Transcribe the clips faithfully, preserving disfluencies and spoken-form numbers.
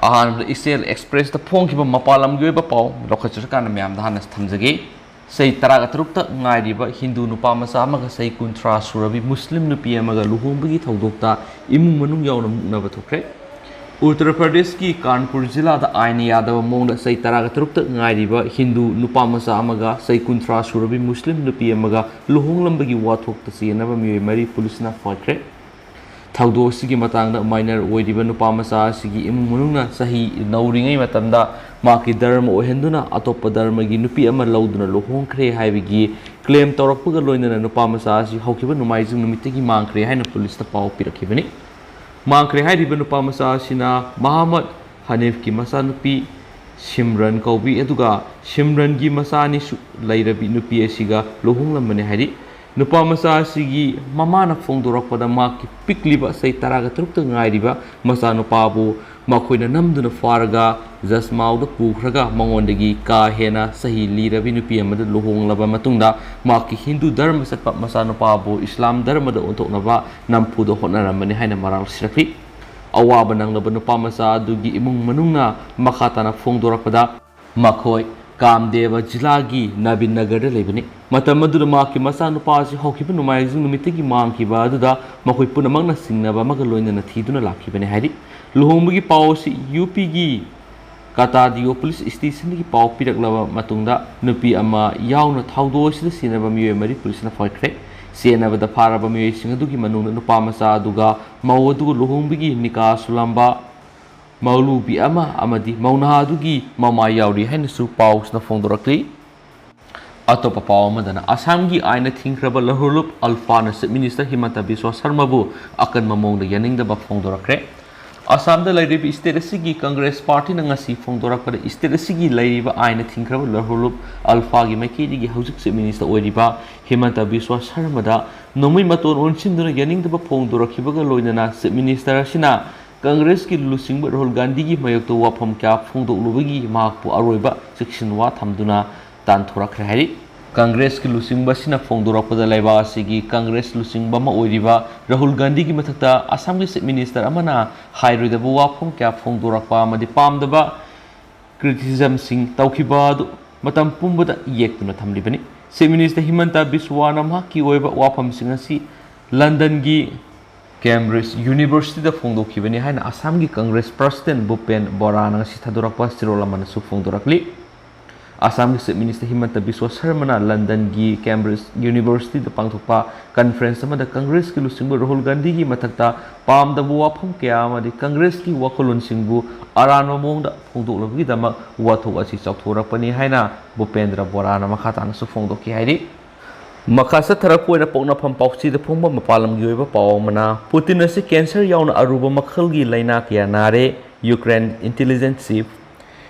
ꯑꯍꯥꯟꯕꯗ ꯏꯆꯦꯜ ꯑꯦꯛꯁꯄ꯭ꯔꯦꯁꯇ ꯐꯣꯡꯈꯤꯕ ꯃꯄꯥꯟ ꯂꯝꯒꯤ ꯑꯣꯏꯕ ꯄꯥꯎ ꯂꯧꯈꯠꯆꯔꯀꯥꯟꯗ ꯃꯌꯥꯝꯗ ꯍꯥꯟꯅ ꯊꯝꯖꯒꯦ꯫ ꯆꯍꯤ ꯇꯔꯥꯒ ꯇꯔꯨꯛꯇ ꯉꯥꯏꯔꯤꯕ ꯍꯤꯟꯗꯨ ꯅꯨꯄꯥ ꯃꯆꯥ ꯑꯃꯒ ꯆꯍꯤ ꯀꯨꯟꯊ꯭ꯔꯥ ꯁꯨꯔꯕꯤ ꯃꯨꯁꯂꯤꯝ ꯅꯨꯄꯤ ꯑꯃꯒ ꯂꯨꯍꯣꯡꯕꯒꯤ ꯊꯧꯗꯣꯛꯇ ꯏꯃꯨꯡ ꯃꯅꯨꯡ ꯌꯥꯎꯅ ꯃꯨꯛꯅꯕ ꯊꯣꯛꯈ꯭ꯔꯦ꯫ ꯎꯠꯇꯔ ꯄ꯭ꯔꯗꯦꯁꯀꯤ ꯀꯥꯟꯄꯨꯔ ꯖꯤꯂꯥꯗ ꯑꯥꯏꯟꯅ ꯌꯥꯗꯕ ꯃꯑꯣꯡꯗ ꯆꯍꯤ ꯇꯔꯥꯒ ꯇꯔꯨꯛꯇ ꯉꯥꯏꯔꯤꯕ ꯍꯤꯟꯗꯨ ꯅꯨꯄꯥ ꯃꯆꯥ ꯑꯃꯒ ꯆꯍꯤ ꯀꯨꯟꯊ꯭ꯔꯥ ꯁꯨꯔꯕꯤ ꯃꯨꯁꯂꯤꯝ ꯅꯨꯄꯤ ꯑꯃꯒ ꯂꯨꯍꯣꯡꯂꯝꯕꯒꯤ ꯋꯥꯊꯣꯛꯇ ꯆꯦꯟꯅꯕ ꯃꯤꯑꯣꯏ ꯃꯔꯤ ꯄꯨꯂꯤꯁꯅ ꯐꯥꯈ꯭ꯔꯦ꯫ ꯊꯧꯗꯣꯛ ꯑꯁꯤꯒꯤ ꯃꯇꯥꯡꯗ ꯃꯥꯏꯅꯔ ꯑꯣꯏꯔꯤꯕ ꯅꯨꯄꯥ ꯃꯆꯥ ꯑꯁꯤꯒꯤ ꯏꯃꯨꯡ ꯃꯅꯨꯡꯅ ꯆꯍꯤ ꯅꯧꯔꯤꯉꯩ ꯃꯇꯝꯗ ꯃꯍꯥꯛꯀꯤ ꯙꯔꯃ ꯑꯣꯏꯍꯟꯗꯨꯅ ꯑꯇꯣꯞꯄ ꯙꯔꯃꯒꯤ ꯅꯨꯄꯤ ꯑꯃ ꯂꯧꯗꯨꯅ ꯂꯨꯍꯣꯡꯈ꯭ꯔꯦ ꯍꯥꯏꯕꯒꯤ ꯀ꯭ꯂꯦꯝ ꯇꯧꯔꯛꯄꯒ ꯂꯣꯏꯅꯅ ꯅꯨꯄꯥ ꯃꯆꯥ ꯑꯁꯤ ꯍꯧꯈꯤꯕ ꯅꯣꯡꯃꯥꯏꯖꯤꯡ ꯅꯨꯃꯤꯠꯇꯒꯤ ꯃꯥꯡꯈ꯭ꯔꯦ ꯍꯥꯏꯅ ꯄꯨꯂꯤꯁꯇ ꯄꯥꯎ ꯄꯤꯔꯛꯈꯤꯕꯅꯤ꯫ ꯃꯥꯡꯈ꯭ꯔꯦ ꯍꯥꯏꯔꯤꯕ ꯅꯨꯄꯥ ꯃꯆꯥ ꯑꯁꯤꯅ ꯃꯍꯃꯗ ꯍꯅꯤꯐꯀꯤ ꯃꯆꯥꯅꯨꯄꯤ ꯁꯤꯝꯔꯟ ꯀꯧꯕꯤ, ꯑꯗꯨꯒ ꯁꯤꯝꯔꯟꯒꯤ ꯃꯆꯥ ꯑꯅꯤꯁꯨ ꯂꯩꯔꯕꯤ ꯅꯨꯄꯤ ꯑꯁꯤꯒ ꯂꯨꯍꯣꯡꯂꯝꯕꯅꯤ ꯍꯥꯏꯔꯤ꯫ ꯅꯨꯄꯥ ꯃꯆꯥ ꯑꯁꯤꯒꯤ ꯃꯃꯥꯅ ꯐꯣꯡꯗꯣꯔꯛꯄꯗ, ꯃꯍꯥꯛꯀꯤ ꯄꯤꯛꯂꯤꯕ ꯆꯍꯤ ꯇꯔꯥꯒ ꯇꯔꯨꯛꯇ ꯉꯥꯏꯔꯤꯕ ꯃꯆꯥꯅꯨꯄꯥꯕꯨ ꯃꯈꯣꯏꯅ ꯅꯝꯗꯨꯅ ꯐꯥꯔꯒ ꯖꯁꯃꯥꯎꯗ ꯄꯨꯈ꯭ꯔꯒ ꯃꯉꯣꯟꯗꯒꯤ ꯀꯥ ꯍꯦꯟꯅ ꯆꯍꯤ ꯂꯤꯔꯕꯤ ꯅꯨꯄꯤ ꯑꯃꯗ ꯂꯨꯍꯣꯡꯂꯕ ꯃꯇꯨꯡꯗ, ꯃꯍꯥꯛꯀꯤ ꯍꯤꯟꯗꯨ ꯙꯔꯃ ꯆꯠꯄ ꯃꯆꯥꯅꯨꯄꯥꯕꯨ ꯏꯁꯂꯥꯝ ꯙꯔꯃꯗ ꯑꯣꯟꯊꯣꯛꯅꯕ ꯅꯝꯐꯨꯗ ꯍꯣꯠꯅꯔꯝꯕꯅꯤ ꯍꯥꯏꯅ ꯃꯔꯥꯜ ꯁꯤꯔꯛꯂꯤ꯫ ꯑꯋꯥꯕ ꯅꯪꯂꯕ ꯅꯨꯄꯥ ꯃꯆꯥ ꯑꯗꯨꯒꯤ ꯏꯃꯨꯡ ꯃꯅꯨꯡꯅ ꯃꯈꯥ ꯇꯥꯅ ꯐꯣꯡꯗꯣꯔꯛꯄꯗ, ꯃꯈꯣꯏ ꯀꯥꯝꯗꯦꯕ ꯖꯤꯂꯥꯒꯤ ꯅꯕꯤꯟ ꯅꯒꯔꯗ ꯂꯩꯕꯅꯤ꯫ ꯃꯇꯝ ꯑꯗꯨꯗ ꯃꯍꯥꯛꯀꯤ ꯃꯆꯥꯅꯨꯄꯥ ꯑꯁꯤ ꯍꯧꯈꯤꯕ ꯅꯣꯡꯃꯥꯏꯖꯤꯡ ꯅꯨꯃꯤꯠꯇꯒꯤ ꯃꯥꯡꯈꯤꯕ ꯑꯗꯨꯗ ꯃꯈꯣꯏ ꯄꯨꯝꯅꯃꯛꯅ ꯆꯤꯡꯅꯕ ꯑꯃꯒ ꯂꯣꯏꯅꯅ ꯊꯤꯗꯨꯅ ꯂꯥꯛꯈꯤꯕꯅꯤ ꯍꯥꯏꯔꯤ꯫ ꯂꯨꯍꯣꯡꯕꯒꯤ ꯄꯥꯎ ꯑꯁꯤ ꯌꯨ ꯄꯤꯒꯤ ꯀꯇꯥꯗꯤꯑꯣ ꯄꯨꯂꯤꯁ ꯁ꯭ꯇꯦꯁꯟꯗꯒꯤ ꯄꯥꯎ ꯄꯤꯔꯛꯂꯕ ꯃꯇꯨꯡꯗ, ꯅꯨꯄꯤ ꯑꯃ ꯌꯥꯎꯅ ꯊꯧꯗꯣꯛ ꯑꯁꯤꯗ ꯆꯦꯟꯅꯕ ꯃꯤꯑꯣꯏ ꯃꯔꯤ ꯄꯨꯂꯤꯁꯅ ꯐꯥꯈ꯭ꯔꯦ꯫ ꯆꯦꯟꯅꯕꯗ ꯐꯥꯔꯕ ꯃꯤꯑꯣꯏꯁꯤꯡ ꯑꯗꯨꯒꯤ ꯃꯅꯨꯡꯗ ꯅꯨꯄꯥ ꯃꯆꯥ ꯑꯗꯨꯒ ꯃꯧ ꯑꯗꯨꯒ ꯂꯨꯍꯣꯡꯕꯒꯤ ꯅꯤꯀꯥ ꯁꯨꯂꯝꯕ ꯃꯧꯂꯨꯕꯤ ꯑꯃ ꯑꯃꯗꯤ ꯃꯧ ꯅꯍꯥ ꯑꯗꯨꯒꯤ ꯃꯃꯥ ꯌꯥꯎꯔꯤ ꯍꯥꯏꯅꯁꯨ ꯄꯥꯎꯁꯤꯅ ꯐꯣꯡꯗꯣꯔꯛꯂꯤ꯫ ꯑꯇꯣꯞꯄ ꯄꯥꯎ ꯑꯃꯗꯅ, ꯑꯁꯥꯝꯒꯤ ꯑꯥꯏꯟꯅ ꯊꯤꯡꯈ꯭ꯔꯕ ꯂꯍꯨꯔꯂꯨꯞ ꯑꯜꯐꯥꯅ ꯆꯤꯐ ꯃꯤꯅꯤꯁꯇꯔ ꯍꯤꯃꯟꯇ ꯕꯤꯁ꯭ꯋꯥ ꯁꯔꯃꯕꯨ ꯑꯀꯟꯕ ꯃꯑꯣꯡꯗ ꯌꯥꯅꯤꯡꯗꯕ ꯐꯣꯡꯗꯣꯔꯛꯈ꯭ꯔꯦ꯫ ꯑꯁꯥꯝꯗ ꯂꯩꯔꯤꯕ ꯁ꯭ꯇꯦꯠ ꯑꯁꯤꯒꯤ ꯀꯪꯒ꯭ꯔꯦꯁ ꯄꯥꯔꯇꯤꯅ ꯉꯁꯤ ꯐꯣꯡꯗꯣꯔꯛꯄꯗ, ꯁ꯭ꯇꯦꯠ ꯑꯁꯤꯒꯤ ꯂꯩꯔꯤꯕ ꯑꯥꯏꯟꯅ ꯊꯤꯡꯈ꯭ꯔꯕ ꯂꯍꯨꯔꯂꯨꯞ ꯑꯜꯐꯥꯒꯤ ꯃꯥꯏꯀꯩꯗꯒꯤ ꯍꯧꯖꯤꯛ ꯆꯤꯐ ꯃꯤꯅꯤꯁꯇꯔ ꯑꯣꯏꯔꯤꯕ ꯍꯤꯃꯟꯇ ꯕꯤꯁ꯭ꯋꯥ ꯁꯔꯃꯗ ꯅꯣꯡꯃꯩ ꯃꯇꯣꯟ ꯑꯣꯟꯁꯤꯟꯗꯨꯅ ꯌꯥꯅꯤꯡꯗꯕ ꯐꯣꯡꯗꯣꯔꯛꯈꯤꯕꯒ ꯂꯣꯏꯅꯅ ꯆꯤꯐ ꯃꯤꯅꯤꯁꯇꯔ ꯑꯁꯤꯅ ꯀꯪꯒ꯭ꯔꯦꯁꯀꯤ ꯂꯨꯆꯤꯡꯕ ꯔꯥꯍꯨꯜ ꯒꯥꯟꯙꯤꯒꯤ ꯃꯥꯌꯣꯛꯇ ꯋꯥꯐꯝ ꯀꯌꯥ ꯐꯣꯡꯗꯣꯛꯂꯨꯕꯒꯤ ꯃꯍꯥꯛꯄꯨ ꯑꯔꯣꯏꯕ ꯆꯦꯛꯁꯤꯟꯋꯥ ꯊꯝꯗꯨꯅ ꯇꯥꯟꯊꯣꯔꯛꯈ꯭ꯔꯦ ꯍꯥꯏꯔꯤ꯫ ꯀꯪꯒ꯭ꯔꯦꯁꯀꯤ ꯂꯨꯆꯤꯡꯕꯁꯤꯅ ꯐꯣꯡꯗꯣꯔꯛꯄꯗ, ꯂꯩꯕꯥꯛ ꯑꯁꯤꯒꯤ ꯀꯪꯒ꯭ꯔꯦꯁ ꯂꯨꯆꯤꯡꯕ ꯑꯃ ꯑꯣꯏꯔꯤꯕ ꯔꯥꯍꯨꯜ ꯒꯥꯟꯙꯤꯒꯤ ꯃꯊꯛꯇ ꯑꯁꯥꯝꯒꯤ Chief Minister ꯑꯃꯅ ꯍꯥꯏꯔꯣꯏꯗꯕ ꯋꯥꯐꯝ ꯀꯌꯥ ꯐꯣꯡꯗꯣꯔꯛꯄ ꯑꯃꯗꯤ ꯄꯥꯝꯗꯕ criticismꯁꯤꯡ ꯇꯧꯈꯤꯕ ꯑꯗꯨ ꯃꯇꯝ ꯄꯨꯝꯕꯗ ꯌꯦꯛꯇꯨꯅ ꯊꯝꯂꯤꯕꯅꯤ꯫ Chief Minister ꯍꯤꯃꯟꯇ ꯕꯤꯁ꯭ꯋꯥꯅ ꯃꯍꯥꯛꯀꯤ ꯑꯣꯏꯕ ꯋꯥꯐꯝꯁꯤꯡ ꯑꯁꯤ ꯂꯟꯗꯟꯒꯤ Cambridge Universityꯗ ꯐꯣꯡꯗꯣꯛꯈꯤꯕꯅꯤ ꯍꯥꯏꯅ ꯑꯁꯥꯝꯒꯤ ꯀꯪꯒ꯭ꯔꯦꯁ President ꯚꯨꯄꯦꯟ ꯕꯣꯔꯥꯅ ꯉꯁꯤ ꯊꯥꯗꯣꯔꯛꯄ ꯆꯦꯔꯣꯜ ꯑꯃꯅꯁꯨ ꯐꯣꯡꯗꯣꯔꯛꯂꯤ꯫ ꯑꯁꯥꯝꯒꯤ Chief Minister ꯍꯤꯃꯟꯇ ꯕꯤꯁ꯭ꯋ ꯁꯔꯃꯅ ꯂꯟꯗꯟꯒꯤ Cambridge Universityꯗ ꯄꯥꯡꯊꯣꯛꯄ conference ꯑꯃꯗ ꯀꯪꯒ꯭ꯔꯦꯁꯀꯤ ꯂꯨꯆꯤꯡꯕ ꯔꯥꯍꯨꯜ ꯒꯥꯟꯙꯤꯒꯤ ꯃꯊꯛꯇ ꯄꯥꯝꯗꯕ ꯋꯥꯐꯝ ꯀꯌꯥ ꯑꯃꯗꯤ ꯀꯪꯒ꯭ꯔꯦꯁꯀꯤ ꯋꯥꯈꯜꯂꯣꯟꯁꯤꯡꯕꯨ ꯑꯔꯥꯟꯕ ꯃꯑꯣꯡꯗ ꯐꯣꯡꯗꯣꯛꯂꯕꯒꯤꯗꯃꯛ ꯋꯥꯊꯣꯛ ꯑꯁꯤ ꯆꯥꯎꯊꯣꯔꯛꯄꯅꯤ ꯍꯥꯏꯅ ꯚꯨꯄꯦꯟꯗ꯭ꯔ ꯕꯣꯔꯥꯅ ꯃꯈꯥ ꯇꯥꯅꯁꯨ ꯐꯣꯡꯗꯣꯛꯈꯤ ꯍꯥꯏꯔꯤ꯫ ꯃꯈꯥ ꯆꯠꯊꯔꯛꯄ ꯑꯣꯏꯅ ꯄꯣꯛꯅꯐꯝ ꯄꯥꯎꯆꯦꯗ ꯐꯣꯡꯕ ꯃꯄꯥꯟ ꯂꯝꯒꯤ ꯑꯣꯏꯕ ꯄꯥꯎ ꯑꯃꯅ, ꯄꯨꯇꯤꯟ ꯑꯁꯤ cancer ꯌꯥꯎꯅ ꯑꯔꯨꯕ ꯃꯈꯜꯒꯤ ꯂꯥꯏꯅꯥ ꯀꯌꯥ ꯅꯥꯔꯦ, Ukraine intelligence chief꯫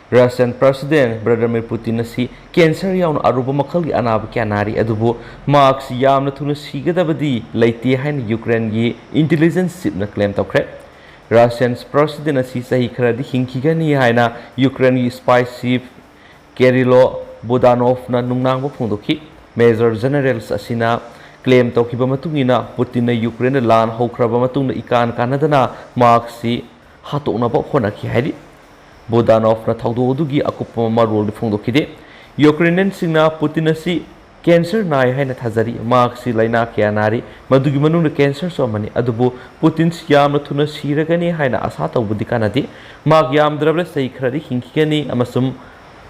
Russian President Vladimir Putin ꯑꯁꯤ cancer ꯌꯥꯎꯅ ꯑꯔꯨꯕ ꯃꯈꯜꯒꯤ ꯑꯅꯥꯕ ꯀꯌꯥ ꯅꯥꯔꯤ, ꯑꯗꯨꯕꯨ ꯃꯍꯥꯛꯁꯤ ꯌꯥꯝꯅ ꯊꯨꯅ ꯁꯤꯒꯗꯕꯗꯤ ꯂꯩꯇꯦ ꯍꯥꯏꯅ Ukraineꯒꯤ intelligence chiefꯅ claim ꯇꯧꯈ꯭ꯔꯦ꯫ Russian President ꯑꯁꯤ ꯆꯍꯤ ꯈꯔꯗꯤ ꯍꯤꯡꯈꯤꯒꯅꯤ ꯍꯥꯏꯅ Ukraineꯒꯤ spy chief Kirilo Budanovꯅ ꯅꯨꯡꯅꯥꯡꯕ ꯐꯣꯡꯗꯣꯛꯈꯤ꯫ Major Generals ꯑꯁꯤꯅ claim ꯇꯧꯈꯤꯕ ꯃꯇꯨꯡ ꯏꯟꯅ, ꯄꯨꯇꯤꯟꯅ Ukraineꯗ ꯂꯥꯟ ꯍꯧꯈ꯭ꯔꯕ ꯃꯇꯨꯡꯗ ꯏꯀꯥꯟ ꯀꯥꯟꯅꯗꯅ ꯃꯍꯥꯛꯁꯤ ꯍꯥꯠꯇꯣꯛꯅꯕ ꯍꯣꯠꯅꯈꯤ ꯍꯥꯏꯔꯤ꯫ ꯕꯨꯗꯥꯅꯣꯐꯅ ꯊꯧꯗꯣꯛ ꯑꯗꯨꯒꯤ ꯑꯀꯨꯞꯄ ꯃꯔꯣꯜꯗꯤ ꯐꯣꯡꯗꯣꯛꯈꯤꯗꯦ꯫ Ukrainianꯁꯤꯡꯅ ꯄꯨꯇꯤꯟ ꯑꯁꯤ cancer ꯅꯥꯏ ꯍꯥꯏꯅ ꯊꯥꯖꯔꯤ꯫ ꯃꯍꯥꯛꯁꯤ ꯂꯥꯏꯅꯥ ꯀꯌꯥ ꯅꯥꯔꯤ, ꯃꯗꯨꯒꯤ ꯃꯅꯨꯡꯗ cancerꯁꯨ ꯑꯃꯅꯤ꯫ ꯑꯗꯨꯕꯨ ꯄꯨꯇꯤꯟꯁꯤ ꯌꯥꯝꯅ ꯊꯨꯅ ꯁꯤꯔꯒꯅꯤ ꯍꯥꯏꯅ ꯑꯁꯥ ꯇꯧꯕꯗꯤ ꯀꯥꯟꯅꯗꯦ꯫ ꯃꯍꯥꯛ ꯌꯥꯝꯗ꯭ꯔꯕꯗ ꯆꯍꯤ ꯈꯔꯗꯤ ꯍꯤꯡꯈꯤꯒꯅꯤ ꯑꯃꯁꯨꯡ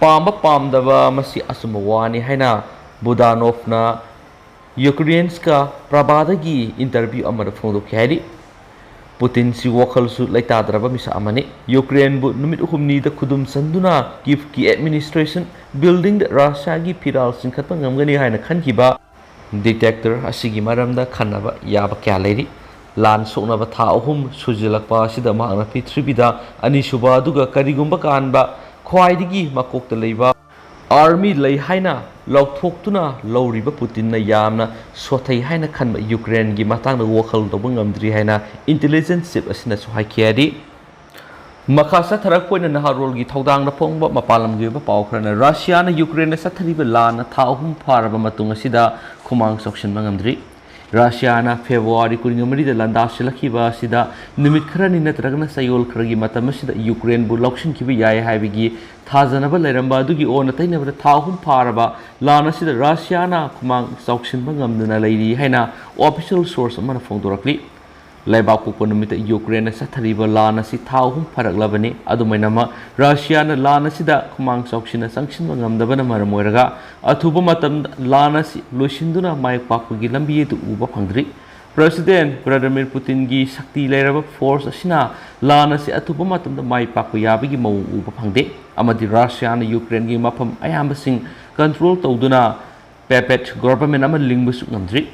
ꯄꯥꯝꯕ ꯄꯥꯝꯗꯕ ꯃꯁꯤ ꯑꯆꯨꯝꯕ ꯋꯥꯅꯤ ꯍꯥꯏꯅ ꯕꯨꯗꯥꯅꯣꯐꯅ Ukraineꯁꯀ ꯄ꯭ꯔꯚꯥꯗꯒꯤ interview ꯑꯃꯗ ꯐꯣꯡꯗꯣꯛꯈꯤ ꯍꯥꯏꯔꯤ꯫ ꯄꯨꯇꯤꯟꯁꯤ ꯋꯥꯈꯜꯁꯨ ꯂꯩꯇꯥꯗ꯭ꯔꯕ ꯃꯤꯁꯛ ꯑꯃꯅꯤ꯫ Ukraineꯕꯨ ꯅꯨꯃꯤꯠ ꯍꯨꯝꯅꯤꯗ ꯈꯨꯗꯨꯝ ꯆꯟꯗꯨꯅ Kyivꯀꯤ administration buildingꯗ Russiaꯒꯤ ꯐꯤꯔꯥꯜ ꯆꯤꯡꯈꯠꯄ ꯉꯝꯒꯅꯤ ꯍꯥꯏꯅ ꯈꯟꯈꯤꯕ dictator ꯑꯁꯤꯒꯤ ꯃꯔꯝꯗ ꯈꯟꯅꯕ ꯌꯥꯕ ꯀꯌꯥ ꯂꯩꯔꯤ꯫ ꯂꯥꯟ ꯁꯣꯛꯅꯕ ꯊꯥ ꯑꯍꯨꯝ ꯁꯨꯖꯤꯜꯂꯛꯄ ꯑꯁꯤꯗ ꯃꯍꯥꯛꯅ ꯄ꯭ꯔꯤꯊꯤꯕꯤꯗ ꯑꯅꯤꯁꯨꯕ ꯑꯗꯨꯒ ꯀꯔꯤꯒꯨꯝꯕ ꯀꯥꯟꯕ ꯈ꯭ꯋꯥꯏꯗꯒꯤ ꯃꯀꯣꯛꯇ ꯂꯩꯕ army ꯂꯩ ꯍꯥꯏꯅ ꯂꯥꯎꯊꯣꯛꯇꯨꯅ ꯂꯧꯔꯤꯕ ꯄꯨꯇꯤꯟꯅ ꯌꯥꯝꯅ ꯁꯣꯊꯩ ꯍꯥꯏꯅ ꯈꯟꯕ Ukraineꯒꯤ ꯃꯇꯥꯡꯗ ꯋꯥꯈꯜ ꯇꯧꯕ ꯉꯝꯗ꯭ꯔꯤ ꯍꯥꯏꯅ intelligence chief ꯑꯁꯤꯅꯁꯨ ꯍꯥꯏꯈꯤ ꯍꯥꯏꯔꯤ꯫ ꯃꯈꯥ ꯆꯠꯊꯔꯛꯄ ꯑꯣꯏꯅ ꯅꯍꯥꯔꯣꯜꯒꯤ ꯊꯧꯗꯥꯡꯗ ꯐꯣꯡꯕ ꯃꯄꯥꯟ ꯂꯝꯒꯤ ꯑꯣꯏꯕ ꯄꯥꯎ ꯈꯔꯅ, ꯔꯁꯤꯌꯥꯅ ꯌꯨꯀ꯭ꯔꯦꯟꯗ ꯆꯠꯊꯔꯤꯕ ꯂꯥꯟꯅ ꯊꯥ ꯑꯍꯨꯝ ꯐꯥꯔꯕ ꯃꯇꯨꯡ ꯑꯁꯤꯗ ꯈꯨꯃꯥꯡ ꯆꯥꯎꯁꯤꯟꯕ ꯉꯝꯗ꯭ꯔꯤ꯫ ꯔꯁꯤꯌꯥꯅ ꯐꯦꯕ꯭ꯔꯨꯋꯥꯔꯤ ꯀꯨꯟꯃꯔꯤꯗ ꯂꯥꯟꯗꯥ ꯁꯤꯜꯂꯛꯈꯤꯕ ꯑꯁꯤꯗ ꯅꯨꯃꯤꯠ ꯈꯔꯅꯤ ꯅꯠꯇ꯭ꯔꯒꯅ ꯆꯌꯣꯜ ꯈꯔꯒꯤ ꯃꯇꯝ ꯑꯁꯤꯗ ꯌꯨꯀ꯭ꯔꯦꯟꯕꯨ ꯂꯧꯁꯤꯟꯈꯤꯕ ꯌꯥꯏ ꯍꯥꯏꯕꯒꯤ ꯊꯥꯖꯅꯕ ꯂꯩꯔꯝꯕ ꯑꯗꯨꯒꯤ ꯑꯣꯟꯅ ꯇꯩꯅꯕꯗ ꯊꯥ ꯑꯍꯨꯝ ꯐꯥꯔꯕ ꯂꯥꯟ ꯑꯁꯤꯗ ꯔꯁꯤꯌꯥꯅ ꯈꯨꯃꯥꯡ ꯆꯥꯎꯁꯤꯟꯕ ꯉꯝꯗꯅ ꯂꯩꯔꯤ ꯍꯥꯏꯅ official source ꯑꯃꯅ ꯐꯣꯡꯗꯣꯔꯛꯂꯤ꯫ ꯂꯩꯕꯥꯛꯄꯣꯛꯄ ꯅꯨꯃꯤꯠꯇ ꯌꯨꯀ꯭ꯔꯦꯟꯗ ꯆꯠꯊꯔꯤꯕ ꯂꯥꯟ ꯑꯁꯤ ꯊꯥ ꯑꯍꯨꯝ ꯐꯥꯔꯛꯂꯕꯅꯤ꯫ ꯑꯗꯨꯃꯥꯏꯅꯃꯛ, ꯔꯁꯤꯌꯥꯅ ꯂꯥꯟ ꯑꯁꯤꯗ ꯈꯨꯃꯥꯡ ꯆꯥꯎꯁꯤꯟꯅ ꯆꯪꯁꯤꯟꯕ ꯉꯝꯗꯕꯅ ꯃꯔꯝ ꯑꯣꯏꯔꯒ, ꯑꯊꯨꯕ ꯃꯇꯝꯗ ꯂꯥꯟ ꯑꯁꯤ ꯂꯣꯏꯁꯤꯟꯗꯨꯅ ꯃꯥꯏ ꯄꯥꯛꯄꯒꯤ ꯂꯝꯕꯤ ꯑꯗꯨ ꯎꯕ ꯐꯪꯗ꯭ꯔꯤ꯫ President Vladimir Putinꯒꯤ ꯁꯛꯇꯤ ꯂꯩꯔꯕ force ꯑꯁꯤꯅ ꯂꯥꯟ ꯑꯁꯤ ꯑꯊꯨꯕ ꯃꯇꯝꯗ ꯃꯥꯏ ꯄꯥꯛꯄ ꯌꯥꯕꯒꯤ ꯃꯑꯣꯡ ꯎꯕ ꯐꯪꯗꯦ, ꯑꯃꯗꯤ ꯔꯁꯤꯌꯥꯅ ꯌꯨꯀ꯭ꯔꯦꯟꯒꯤ ꯃꯐꯝ ꯑꯌꯥꯝꯕꯁꯤꯡ control ꯇꯧꯗꯨꯅ puppet government ꯑꯃ ꯂꯤꯡꯕꯁꯨ ꯉꯝꯗ꯭ꯔꯤ꯫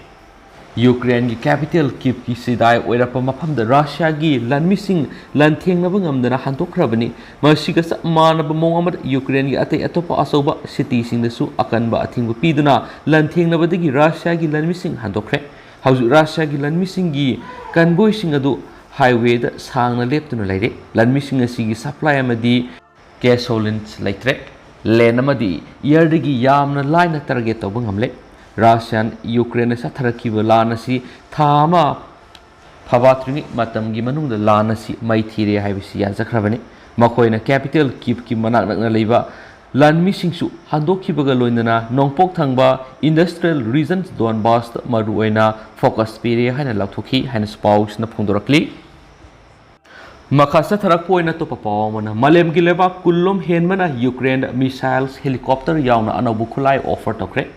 ꯌꯨꯀ꯭ꯔꯦꯟꯒꯤ capital ꯀꯤꯞꯀꯤ ꯆꯤꯗꯥꯏ ꯑꯣꯏꯔꯛꯄ ꯃꯐꯝꯗ ꯔꯁꯤꯌꯥꯒꯤ ꯂꯥꯟꯃꯤꯁꯤꯡ ꯂꯥꯟꯊꯦꯡꯅꯕ ꯉꯝꯗꯅ ꯍꯟꯗꯣꯛꯈ꯭ꯔꯕꯅꯤ꯫ ꯃꯁꯤꯒ ꯆꯞ ꯃꯥꯟꯅꯕ ꯃꯑꯣꯡ ꯑꯃꯗ ꯌꯨꯀ꯭ꯔꯦꯟꯒꯤ ꯑꯇꯩ ꯑꯇꯣꯞꯄ ꯑꯆꯧꯕ cityꯁꯤꯡꯗꯁꯨ ꯑꯀꯟꯕ ꯑꯊꯤꯡꯕ ꯄꯤꯗꯨꯅ ꯂꯥꯟꯊꯦꯡꯅꯕꯗꯒꯤ ꯔꯁꯤꯌꯥꯒꯤ ꯂꯥꯟꯃꯤꯁꯤꯡ ꯍꯟꯗꯣꯛꯈ꯭ꯔꯦ꯫ ꯍꯧꯖꯤꯛ ꯔꯁꯤꯌꯥꯒꯤ ꯂꯥꯟꯃꯤꯁꯤꯡꯒꯤ convoyꯁꯤꯡ ꯑꯗꯨ highwayꯗ ꯁꯥꯡꯅ ꯂꯦꯞꯇꯨꯅ ꯂꯩꯔꯦ꯫ ꯂꯥꯟꯃꯤꯁꯤꯡ ꯑꯁꯤꯒꯤ supply ꯑꯃꯗꯤ gasoline ꯂꯩꯇ꯭ꯔꯦ꯫ Land ꯑꯃꯗꯤ airꯗꯒꯤ ꯌꯥꯝꯅ ꯂꯥꯏꯅ target ꯇꯧꯕ ꯉꯝꯂꯦ꯫ ꯔꯁꯤꯌꯥꯅ ꯌꯨꯀ꯭ꯔꯦꯟꯗ ꯆꯠꯊꯔꯛꯈꯤꯕ ꯂꯥꯟ ꯑꯁꯤ ꯊꯥ ꯑꯃ ꯐꯥꯐꯥꯠꯇ꯭ꯔꯤꯉꯩ ꯃꯇꯝꯒꯤ ꯃꯅꯨꯡꯗ ꯂꯥꯟ ꯑꯁꯤ ꯃꯩ ꯊꯤꯔꯦ ꯍꯥꯏꯕꯁꯤ ꯌꯥꯖꯈ꯭ꯔꯕꯅꯤ꯫ ꯃꯈꯣꯏꯅ capital ꯀꯤꯞꯀꯤ ꯃꯅꯥꯛ ꯅꯛꯅ ꯂꯩꯕ ꯂꯥꯟꯃꯤꯁꯤꯡꯁꯨ ꯍꯟꯗꯣꯛꯈꯤꯕꯒ ꯂꯣꯏꯅꯅ ꯅꯣꯡꯄꯣꯛ ꯊꯪꯕ industrial region Donbasꯇ ꯃꯔꯨꯑꯣꯏꯅ focus ꯄꯤꯔꯦ ꯍꯥꯏꯅ ꯂꯥꯎꯊꯣꯛꯈꯤ ꯍꯥꯏꯅꯁꯨ ꯄꯥꯎꯁꯤꯅ ꯐꯣꯡꯗꯣꯔꯛꯂꯤ꯫ ꯃꯈꯥ ꯆꯠꯊꯔꯛꯄ ꯑꯣꯏꯅ ꯑꯇꯣꯞꯄ ꯄꯥꯎ ꯑꯃꯅ, ꯃꯥꯂꯦꯝꯒꯤ ꯂꯩꯕꯥꯛ ꯀꯨꯟꯂꯣꯝ ꯍꯦꯟꯕꯅ ꯌꯨꯀ꯭ꯔꯦꯟꯗ missiles, helicopter ꯌꯥꯎꯅ ꯑꯅꯧꯕ ꯈꯨꯠꯂꯥꯏ offer ꯇꯧꯈ꯭ꯔꯦ꯫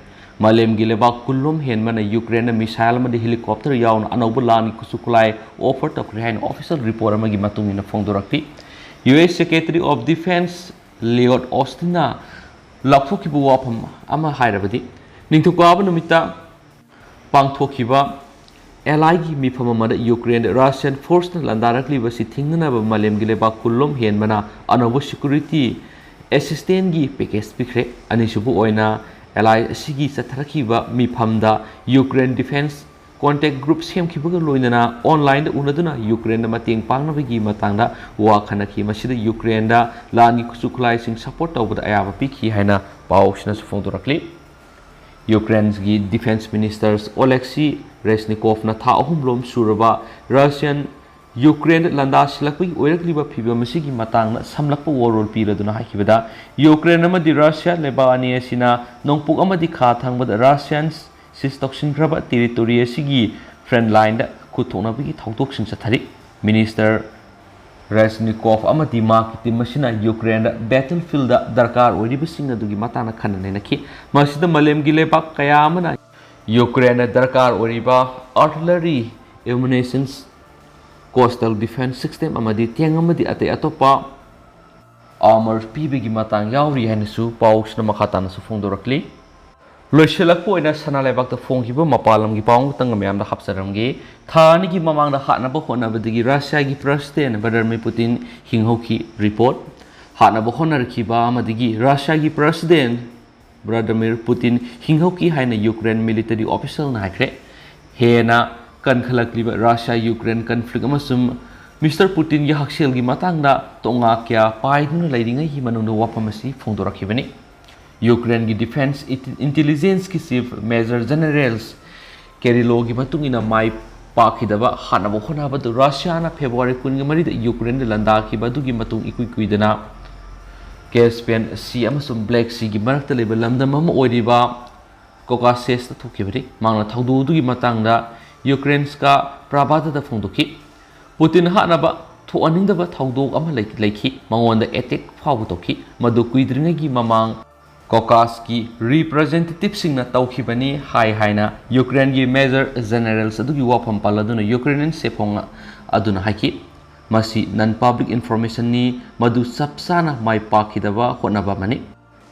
ꯃꯥꯂꯦꯝꯒꯤ ꯂꯩꯕꯥꯛ ꯀꯨꯟꯂꯣꯝ ꯍꯦꯟꯕꯅ ꯌꯨꯀ꯭ꯔꯦꯟꯗ missile ꯑꯃꯗꯤ helicopter ꯌꯥꯎꯅ ꯑꯅꯧꯕ ꯂꯥꯟꯒꯤ ꯈꯨꯠꯁꯨ ꯈꯨꯠꯂꯥꯏ offer ꯇꯧꯈ꯭ꯔꯦ ꯍꯥꯏꯅ official report ꯑꯃꯒꯤ ꯃꯇꯨꯡ ꯏꯟꯅ ꯐꯣꯡꯗꯣꯔꯛꯈꯤ꯫ U S Secretary of Defense Lloyd Austinꯅ ꯂꯥꯎꯊꯣꯛꯈꯤꯕ ꯋꯥꯐꯝ ꯑꯃ ꯍꯥꯏꯔꯕꯗꯤ, ꯅꯤꯡꯊꯧꯀꯥꯕ ꯅꯨꯃꯤꯠꯇ ꯄꯥꯡꯊꯣꯛꯈꯤꯕ allyꯒꯤ ꯃꯤꯐꯝ ꯑꯃꯗ ꯌꯨꯀ꯭ꯔꯦꯟꯗ Russian forceꯅ ꯂꯥꯟꯗꯥꯔꯛꯂꯤꯕꯁꯤ ꯊꯤꯡꯅꯅꯕ ꯃꯥꯂꯦꯝꯒꯤ ꯂꯩꯕꯥꯛ ꯀꯨꯟꯂꯣꯝ ꯍꯦꯟꯕꯅ ꯑꯅꯧꯕ security assistance ꯒꯤ package ꯄꯤꯈ꯭ꯔꯦ꯫ ꯑꯅꯤꯁꯨꯕ ꯑꯣꯏꯅ, ally ꯑꯁꯤꯒꯤ ꯆꯠꯊꯔꯛꯈꯤꯕ ꯃꯤꯐꯝꯗ Ukraine defense contact group ꯁꯦꯝꯈꯤꯕꯒ ꯂꯣꯏꯅꯅ online ꯗ ꯎꯅꯗꯨꯅ ꯌꯨꯀ꯭ꯔꯦꯟꯗ ꯃꯇꯦꯡ ꯄꯥꯡꯅꯕꯒꯤ ꯃꯇꯥꯡꯗ ꯋꯥ ꯈꯟꯅꯈꯤ꯫ ꯃꯁꯤꯗ ꯌꯨꯀ꯭ꯔꯦꯟꯗ ꯂꯥꯟꯒꯤ ꯈꯨꯠꯁꯨ ꯈꯨꯠꯂꯥꯏꯁꯤꯡ support ꯇꯧꯕꯗ ꯑꯌꯥꯕ ꯄꯤꯈꯤ ꯍꯥꯏꯅ ꯄꯥꯎꯁꯤꯅꯁꯨ ꯐꯣꯡꯗꯣꯔꯛꯂꯤ꯫ ꯌꯨꯀ꯭ꯔꯦꯟꯒꯤ Defence Minister Oleksiy Reznikovꯅ ꯊꯥ ꯑꯍꯨꯝ ꯂꯣꯝ ꯁꯨꯔꯕ Russian ꯌꯨꯀ꯭ꯔꯦꯟꯗ ꯂꯥꯟꯗꯥꯁꯤꯜꯂꯛꯄꯒꯤ ꯑꯣꯏꯔꯛꯂꯤꯕ ꯐꯤꯕꯝ ꯑꯁꯤꯒꯤ ꯃꯇꯥꯡꯗ ꯁꯝꯂꯞꯄ ꯋꯥꯔꯣꯜ ꯄꯤꯔꯗꯨꯅ ꯍꯥꯏꯈꯤꯕꯗ, ꯌꯨꯀ꯭ꯔꯦꯟ ꯑꯃꯗꯤ ꯔꯁꯤꯌꯥ ꯂꯩꯕꯥꯛ ꯑꯅꯤ ꯑꯁꯤꯅ ꯅꯣꯡꯄꯣꯛ ꯑꯃꯗꯤ ꯈꯥ ꯊꯪꯕꯗ ꯔꯁꯤꯌꯥꯟ ꯁꯤꯖ ꯇꯧꯁꯤꯟꯈ꯭ꯔꯕ territory ꯑꯁꯤꯒꯤ front line ꯗ ꯈꯨꯠ ꯊꯣꯛꯅꯕꯒꯤ ꯊꯧꯗꯣꯛꯁꯤꯡ ꯆꯠꯊꯔꯤ꯫ Minister Reznikov ꯑꯃꯗꯤ ꯃꯍꯥꯛꯀꯤ team ꯑꯁꯤꯅ ꯌꯨꯀ꯭ꯔꯦꯟꯗ battlefield ꯗ ꯗꯔꯀꯥꯔ ꯑꯣꯏꯔꯤꯕꯁꯤꯡ ꯑꯗꯨꯒꯤ ꯃꯇꯥꯡꯗ ꯈꯟꯅ ꯅꯩꯅꯈꯤ꯫ ꯃꯁꯤꯗ ꯃꯥꯂꯦꯝꯒꯤ ꯂꯩꯕꯥꯛ ꯀꯌꯥ ꯑꯃꯅ ꯌꯨꯀ꯭ꯔꯦꯟꯗ ꯗꯔꯀꯥꯔ ꯑꯣꯏꯔꯤꯕ artillery, ammunitions, coastal defence system ꯑꯃꯗꯤ tank ꯑꯃꯗꯤ ꯑꯇꯩ ꯑꯇꯣꯞꯄ armour ꯄꯤꯕꯒꯤ ꯃꯇꯥꯡ ꯌꯥꯎꯔꯤ ꯍꯥꯏꯅꯁꯨ ꯄꯥꯎꯁꯤꯅ ꯃꯈꯥ ꯇꯥꯅꯁꯨ ꯐꯣꯡꯗꯣꯔꯛꯂꯤ꯫ ꯂꯣꯏꯁꯤꯜꯂꯛꯄ ꯑꯣꯏꯅ ꯁꯅꯥ ꯂꯩꯕꯥꯛꯇ ꯐꯣꯡꯈꯤꯕ ꯃꯄꯥꯟ ꯂꯝꯒꯤ ꯄꯥꯎ ꯑꯃꯇꯪꯒ ꯃꯌꯥꯝꯗ ꯍꯥꯞꯆꯔꯝꯒꯦ꯫ ꯊꯥ ꯑꯅꯤꯒꯤ ꯃꯃꯥꯡꯗ ꯍꯥꯠꯅꯕ ꯍꯣꯠꯅꯕꯗꯒꯤ ꯔꯁꯤꯌꯥꯒꯤ President Vladimir Putin ꯍꯤꯡꯍꯧꯈꯤ꯫ Report꯫ ꯍꯥꯠꯅꯕ ꯍꯣꯠꯅꯔꯛꯈꯤꯕ ꯑꯃꯗꯒꯤ ꯔꯁꯤꯌꯥꯒꯤ President Vladimir Putin ꯍꯤꯡꯍꯧꯈꯤ ꯍꯥꯏꯅ ꯌꯨꯀ꯭ꯔꯦꯟ military official ꯅ ꯍꯥꯏꯈ꯭ꯔꯦ꯫ ꯍꯦꯟꯅ ꯀꯟꯈꯠꯂꯛꯂꯤꯕ ꯔꯁꯤꯌꯥ ꯌꯨꯀ꯭ꯔꯦꯟ conflict ꯑꯃꯁꯨꯡ Mister Putin ꯒꯤ ꯍꯛꯁꯦꯜꯒꯤ ꯃꯇꯥꯡꯗ ꯇꯣꯉꯥ ꯀꯌꯥ ꯄꯥꯏꯗꯨꯅ ꯂꯩꯔꯤꯉꯩꯒꯤ ꯃꯅꯨꯡꯗ ꯋꯥꯐꯝ ꯑꯁꯤ ꯐꯣꯡꯗꯣꯔꯛꯈꯤꯕꯅꯤ꯫ ꯌꯨꯀ꯭ꯔꯦꯟꯒꯤ Defence Intelligence ꯀꯤ Chief Major General Kirillov ꯒꯤ ꯃꯇꯨꯡ ꯏꯟꯅ, ꯃꯥꯏ ꯄꯥꯛꯈꯤꯗꯕ ꯍꯥꯠꯅꯕ ꯍꯣꯠꯅꯕꯗꯨ ꯔꯁꯤꯌꯥꯅ ꯐꯦꯕ꯭ꯔꯨꯋꯥꯔꯤ ꯀꯨꯟꯒ ꯃꯔꯤꯗ ꯌꯨꯀ꯭ꯔꯦꯟꯗ ꯂꯥꯟꯗꯥꯈꯤꯕ ꯑꯗꯨꯒꯤ ꯃꯇꯨꯡ ꯏꯀꯨꯏ ꯀꯨꯏꯗꯅ Caspian Sea ꯑꯃꯁꯨꯡ Black Sea ꯒꯤ ꯃꯔꯛꯇ ꯂꯩꯕ ꯂꯝꯗꯝ ꯑꯃ ꯑꯣꯏꯔꯤꯕ Caucasus ꯇ ꯊꯣꯛꯈꯤꯕꯅꯤ꯫ ꯃꯍꯥꯛꯅ ꯊꯧꯗꯣꯛ ꯑꯗꯨꯒꯤ ꯃꯇꯥꯡꯗ Ukrainska Pravda ꯗ ꯐꯣꯡꯗꯣꯛꯈꯤ꯫ Putin ꯍꯥꯠꯅꯕ ꯊꯣꯛꯍꯟꯅꯤꯡꯗꯕ ꯊꯧꯗꯣꯛ ꯑꯃ ꯂꯩ-, ꯂꯩꯈꯤ꯫ ꯃꯉꯣꯟꯗ attack ꯐꯥꯎꯕ ꯇꯧꯈꯤ꯫ ꯃꯗꯨ ꯀꯨꯏꯗ꯭ꯔꯤꯉꯩꯒꯤ ꯃꯃꯥꯡ Caucasus ꯀꯤ representative ꯁꯤꯡꯅ ꯇꯧꯈꯤꯕꯅꯤ ꯍꯥꯏ ꯍꯥꯏꯅ ꯌꯨꯀ꯭ꯔꯦꯟꯒꯤ Major Generals ꯑꯗꯨꯒꯤ ꯋꯥꯐꯝ ꯄꯜꯂꯗꯨꯅ Ukrainian ꯁꯦꯐꯣꯡ ꯑꯗꯨꯅ ꯍꯥꯏꯈꯤ꯫ ꯃꯁꯤ non public information ꯅꯤ, ꯃꯗꯨ ꯆꯞ ꯆꯥꯅ ꯃꯥꯏ ꯄꯥꯛꯈꯤꯗꯕ ꯍꯣꯠꯅꯕ ꯑꯃꯅꯤ꯫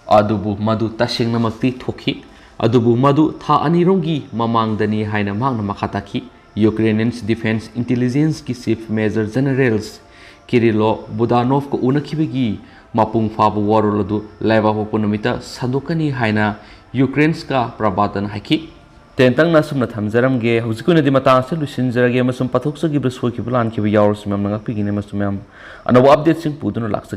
ꯑꯗꯨꯕꯨ ꯃꯗꯨ ꯇꯁꯦꯡꯅꯃꯛꯇꯤ ꯊꯣꯛꯈꯤ꯫ ꯑꯗꯨꯕꯨ ꯃꯗꯨ ꯊꯥ ꯑꯅꯤꯔꯣꯝꯒꯤ ꯃꯃꯥꯡꯗꯅꯤ ꯍꯥꯏꯅ ꯃꯍꯥꯛꯅ ꯃꯈꯥ ꯇꯥꯈꯤ꯫ Ukrainian Defence Intelligence ꯀꯤ Chief Major Generals Kirillov Budanov ꯀ ꯎꯅꯈꯤꯕꯒꯤ ꯃꯄꯨꯡ ꯐꯥꯕ ꯋꯥꯔꯣꯜ ꯑꯗꯨ ꯂꯩꯕꯥꯛꯄꯣꯛꯄ ꯅꯨꯃꯤꯠꯇ ꯁꯟꯗꯣꯛꯀꯅꯤ ꯍꯥꯏꯅ Ukrainska Pravda ꯅ ꯍꯥꯏꯈꯤ꯫ ꯇꯦꯟꯇꯪꯅ ꯑꯁꯨꯝꯅ ꯊꯝꯖꯔꯝꯒꯦ꯫ ꯍꯧꯖꯤꯛꯀꯤ ꯑꯣꯏꯅꯗꯤ ꯃꯇꯥꯡ ꯑꯁꯤ ꯂꯣꯏꯁꯤꯟꯖꯔꯒꯦ ꯑꯃꯁꯨꯡ ꯄꯥꯊꯣꯛꯆꯈꯤꯕ ꯁꯣꯏꯈꯤꯕ ꯂꯥꯟꯈꯤꯕ ꯌꯥꯎꯔꯁꯨ ꯃꯌꯥꯝꯅ ꯉꯥꯛꯄꯤꯒꯅꯤ ꯑꯃꯁꯨꯡ ꯃꯌꯥꯝ ꯑꯅꯧꯕ ꯑꯞꯗꯦꯠꯁꯤꯡ ꯄꯨꯗꯨꯅ ꯂꯥꯛꯆꯒꯦ꯫